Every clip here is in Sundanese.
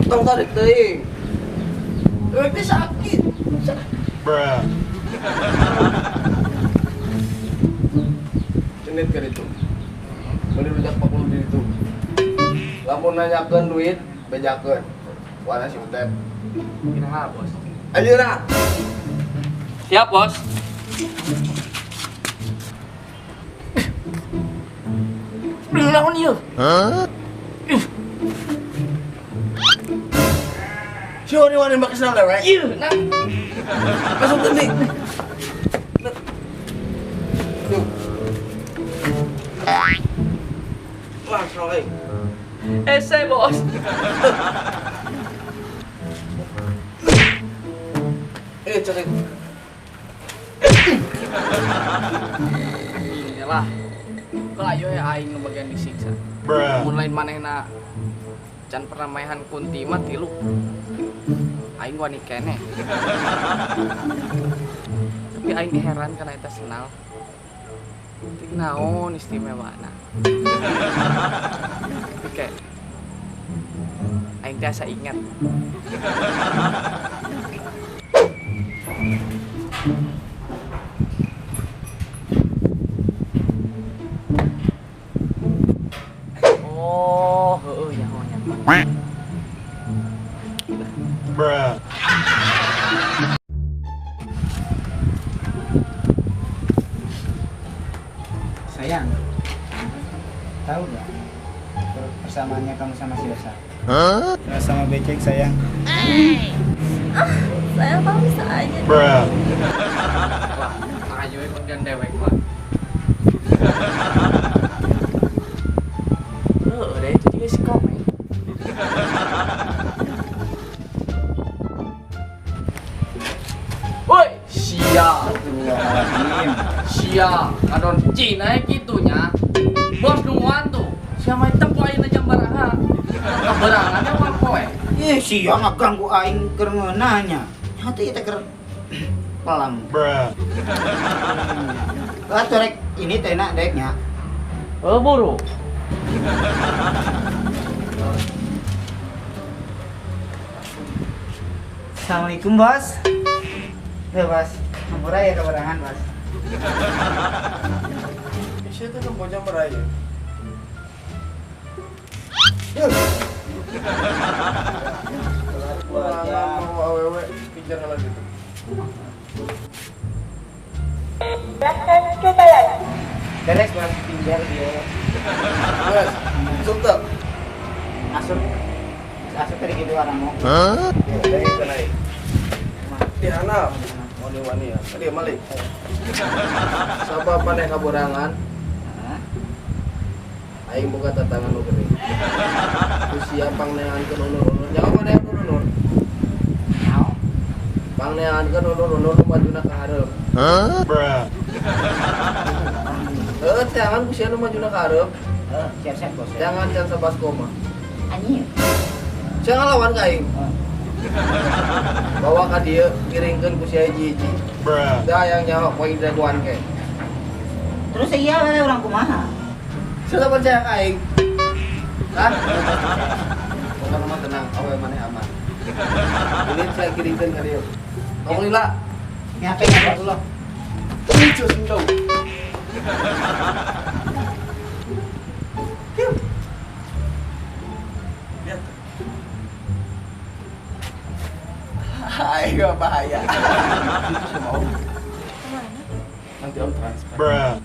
Tong tarik teuing. Dewek teh sakit. Bruh. Cenit ka ditu. Beli rujak 40 di ditu. Lamun nanyakeun duit, bejakeun. Warna si Utep. Iraha, Bos. Ayeuna. Siap, Bos. Beli naon ieu? Huh? Si wani-wani make sendal dewek. Ieu, nah. Masuk deui. Tuh. Wah, salah. Ese, Bos. Cari. Inilah. Kalau ayo ya aing nu bagian disiksa. Bruh. Mun lain manehna can pernah maehan kunti mah tilu. Aing wani keneh. Tapi aing heran kana eta senal. Ting naon istimewana. Tapi kayak aing teh asa ingat. Oh, heeh nyaho nyaho. Bruh. Sayang, tahu gak persamaannya kamu sama si Elsa? Huh? Sama becek sayang. Sayang kamu bisa aja. Bruh. Wah, ayo bagian dewek lah. Heeh, deh itu juga si Komeng. Woi, sia. Sia, ngadon Cina kitunya. Bos nungguan tuh. Sia mah tempo ayeuna jam baraha. Kaberangannya mah poe. Ih, sia ngaganggu aing keur ngeunahnya. Hati teh keur pelam. Bruh. Lah torek ini teh nak deknya. Oh, buru. Assalamualaikum, Bos. Tuh, Bos. Hampura ya keberangan, Bos. Isi itu tempo jam beraya. Kurangan mau awewe kejar lagi gitu. Beres, Bos, tinggal dia. Bos, sup tuh. Asup. Asup tadi gitu orangmu. Huh? Dari ke naik. Di anak. Wani-wani ya. Tadi malik. Sabab maneh kaborangan? Aing boga tantangan nu gede. Ku sia pangneankeun unur-unur. Nyaho maneh unur-unur? Nyaho. Pangneankeun unur-unur nu majuna ka hareup. Huh? Bruh. Heuh, teangan ku sia nu majuna ka hareup. Heuh, siap-siap bos. Jangan can 11 koma. Anjing. Sia ngalawan ka aing. Bawa ka dieu ngiringkeun ku sia hiji-hiji. Bruh. Da yang nyaho poin jagoan ke. Terus iya orang kumaha? Sia percaya ka aing. Hah? Pokokna mah tenang, awe maneh aman. Ini saya kirimkan ka dieu. Tong lila. Nyampe ka bos. Ulah. Lucu sendau. Lihat. Ayo bahaya. Itu sama Om. Kemana? Nanti Om transfer. Bruh.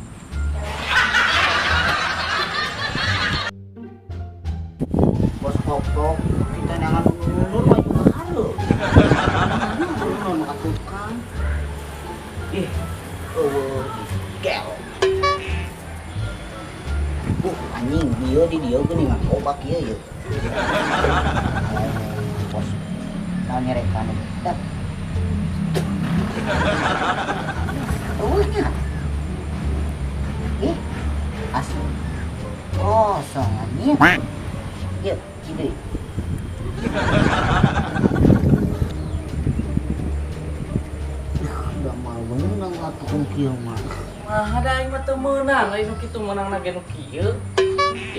Bos kokok, kita jangan ulur maju ke hareup. Ulur mah tukang. Ih, eueuh, gel. Anjing, dieu di dieu geuning mah obat ieu yeuh. Bos. Naon nyerekan eta? Eueuh nya. Ih, asli. Kosong anjing. Yuk, gitu. Udah mal menang atuh kieu mah. Mah ada aing mah teu meunang, aing nu kitu meunangna ge nu kieu.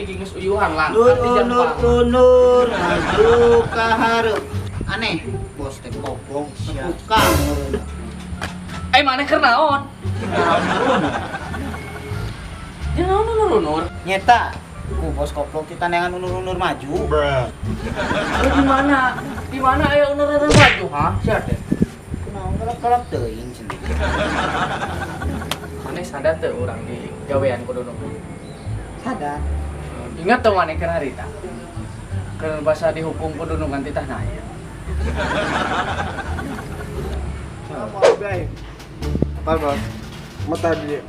gigi geus uyuhan lah. Nur unur unur maju ka hareup. Aneh, bos teh koplok tukang meureun. Eh maneh keur naon? Ya naon unur-unur? Nyeta ku bos koplok kita neangan unur-unur maju. Bruh. Di mana? Di mana aya unur-unur maju, ha? Sia teh. Kunaon galak-galak teuing cenah. Maneh sadar teu urang di gawean kudu nu? Sadar. Ingat teu maneh keur harita? Keur basa dihukum kudu nu nganti tah naya. Apa bae? Apal bos? Mata dia.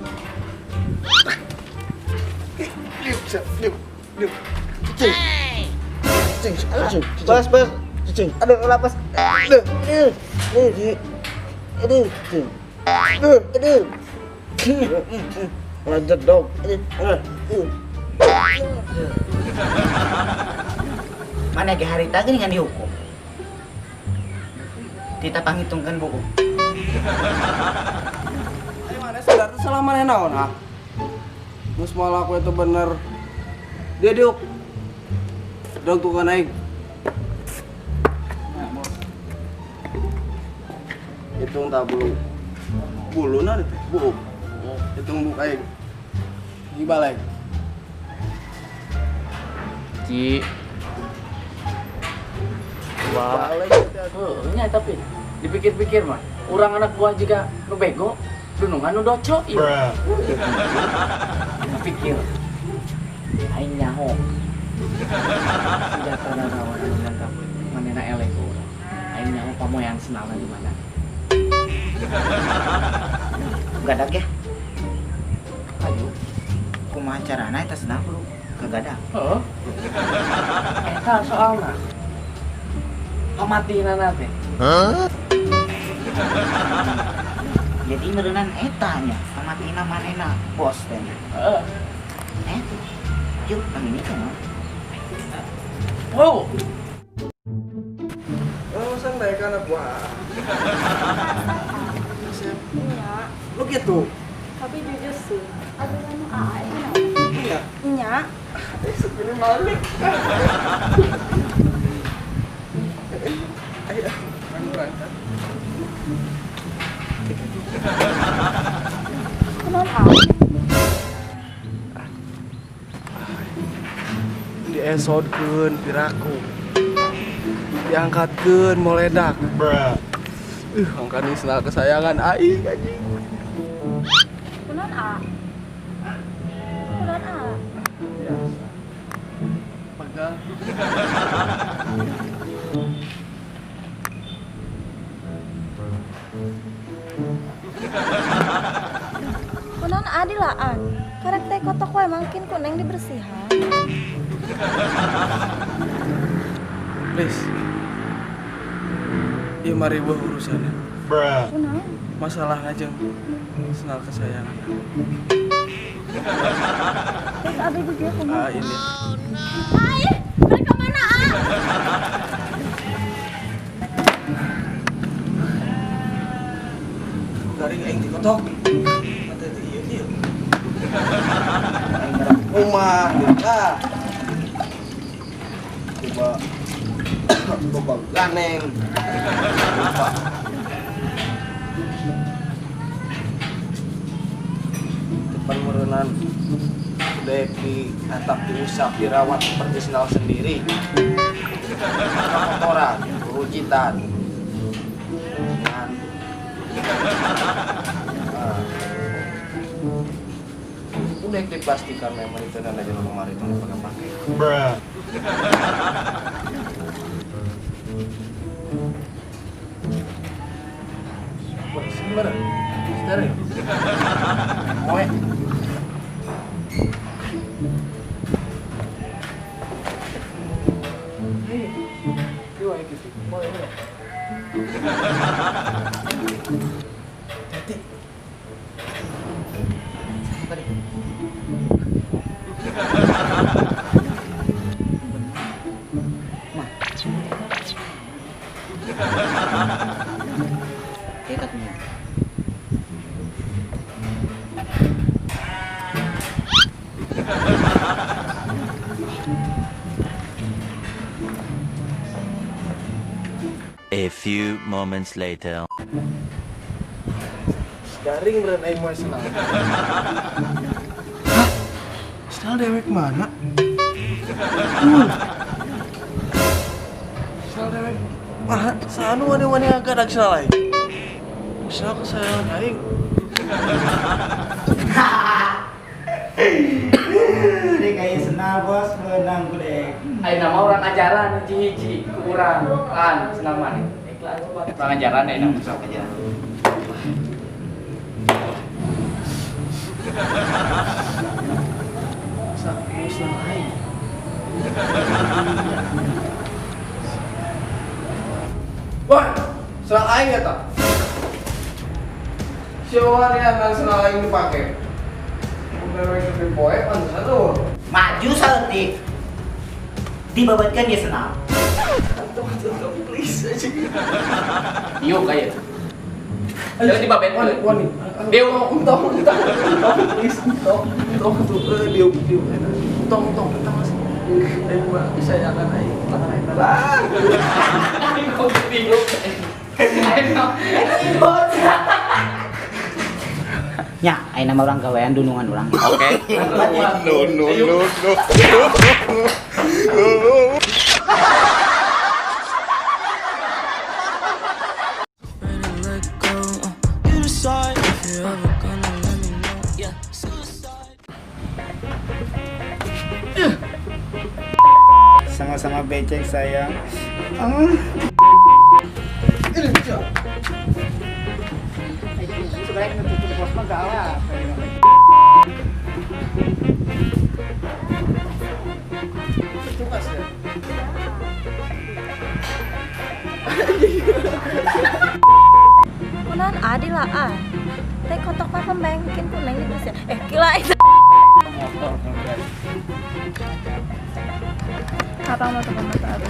Liuk, liuk. Cicing. Cicing, cicing. Bos, bos. Cicing. Aduh, lapas. Aduh, aduh. Aduh. Aduh, cicing. Aduh, aduh. Lanjut dong. Aduh. Mana ge harita geuning ngan dihukum. Tita panghitungkeun buku. Ayo mana sadar teh salah maneh naon ah? Geus moal aku itu bener. Dia diuk. Dog tukang aing. Hitung tak bulu. Bulu na teh, buuk. Hitung buk aing. Di balik. Ci. Wah. Heuh nya tapi dipikir-pikir mah urang anak buah juga nu bego, dunungan nu docok ieu. Pikir aing nyaho. Senjata narawan anu mantap manehna eleh ku urang. Aing nyaho pamoyan senalna di mana. Gadak ya? Ayo. Kumaha carana eta senal kudu kagadak. Heeh. Eta soalna. Pamatinana teh. Hah? Jadi meureunan eta nya, pamatina manehna bos teh. Heeh. Eh, yuk pangini teh mah. Wow. Oh, sang daek anak buah. Iya. Lu gitu. Tapi jujur sih, aduh anu AA itu naon? Iya. Iya. Segini balik. Ayo, kan berangkat. Kunaon AA? Diesodkeun piraku. Diangkatkeun moledak. Bruh. Angkat ini sendal kesayangan aing anjing. Kunaon AA? Kunaon AA? Biasa. Pegang. Kunaon AA dilaan? Karek teh kotok wae mangkin ku neng dibersihan. Please. Ieu mah riweuh urusanna. Bruh. Kunaon? Masalah ngajeng sendal kesayangan. Terus abi juga kumaha? Ah, ini. Ai, mereka mana A? Garing aing dikotok. Mata teh ieu ieu. Aing ngarep rumah ah. Coba coba ganeng. Lupa. Depan meureunan dek di atap diusap dirawat seperti sendal sendiri. Kotoran, rujitan. Udah dipastikan memang itu dan aja lemari itu pakai pakai. Bruh. Bersih mana? Steril. Moe. Hei, dua gitu. Boleh, boleh. Jadi. Tadi. Mah. Kekatnya. A few moments later. Garing bener aing moe senang. Hah? Senang dewek mana? Senang dewek mana? Sanu wani-wani agak dak senang lain. Senang kesayangan aing. Dek kayak senang bos menang ku dek. Ayo nama orang ajaran hiji-hiji ku urang kan senang mana? Ikhlas orang ajaran ayo nama orang ajaran. Senang aing. Wah, senang aing eta. Siapa yang senang aing dipake? Maju saeutik. Dibabatkan ya senang. Please aja. Yuk kayak. Jangan dibabetkeun. Wani. Dew. Entong, please, entong, tuh, diuk, entong, entong, aing mah kesayangan aing, lah. Kok diuk. Nya, aing nama orang gawean dunungan orang. Oke. No, no, no, no. Sama-sama becek sayang. Ini bisa. Sebenarnya tutup bos mah galak. Tugas ya. Kunaon adil ah. Teh kotok mah pembengkin ku neng dibersihan. Gila itu. Motor Apa mau teman mata abis?